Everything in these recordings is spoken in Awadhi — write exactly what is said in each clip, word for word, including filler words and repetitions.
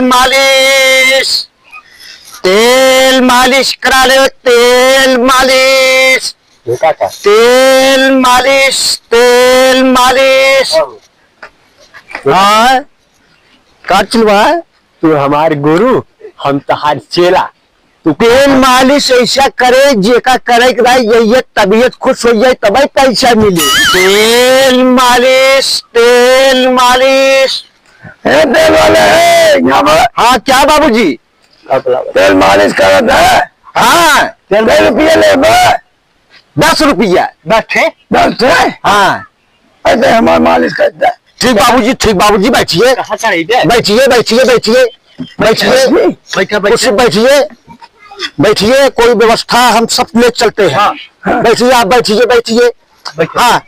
मालिश, तेल मालिश करा ले, तेल मालिश। ये का का? तेल मालिश, तेल मालिश। हाँ। हाँ, का चलवा है? तू हमार गुरु, हम तहार चेला। तू तेल मालिश ऐसा करे, जेका करे के भाई, ये, ये तबीयत खुश हो जाए, तबे पैसा मिले। तेल मालिश, तेल मालिश। ए, तेल वाले, ए, यहाँ पर। हाँ, क्या बाबूजी? तेल मालिश करत है। हाँ। तेल कै रुपया लेबे? दस रुपया। दस ठे? दस ठे? हाँ। ऐसे हमार मालिश कर दे। ठीक बाबूजी, ठीक बाबूजी, बैठिए। कहाँ चढ़ाई दे? बैठिए, बैठिए, बैठिए, बैठिए। बैठा, बैठा। कुछ बैठिए, बैठिए, कोई व्यवस्था हम सब ले चलते हैं। हाँ। बैठिए, आप बैठिए, बैठिए। बैठा। हाँ।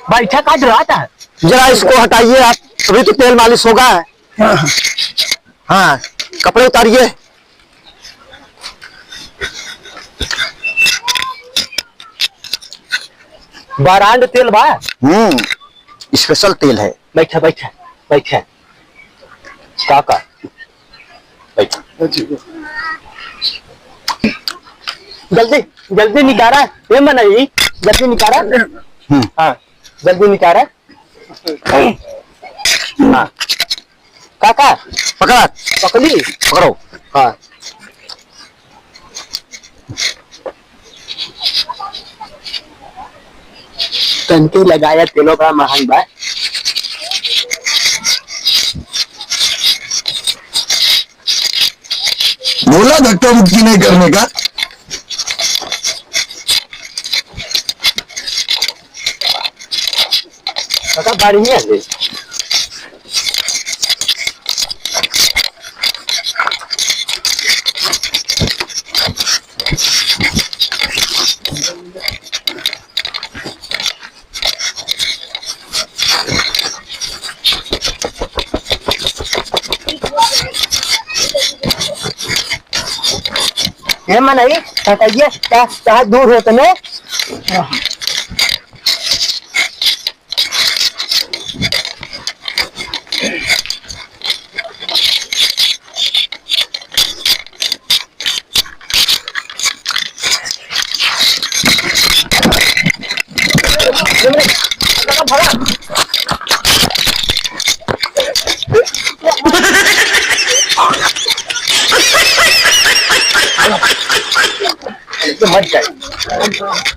बैठा का डराता है? जरा इसको हटाइए आप, अभी तो तेल मालिश होगा। हाँ, हाँ। हाँ, कपड़े उतारिए। ब्रांड तेल बा? हम्म, स्पेशल तेल है। बैठा, बैठा, बैठा। का, का? बैठा। जल्दी, जल्दी निकारा। ए मनई, जल्दी निकारा। हम्म। हाँ, जल्दी निकारा। हाँ। काका, पकड़ा। पकड़ी? पकड़ो। हाँ। तनके लगाया, तेलो बड़ा महंग बा। बोला धक्का मुक्की नहीं करने का। काका, बढ़िया है। ए मनई, हटाइए, ता-, ता दूर हो तने। मत जाइए।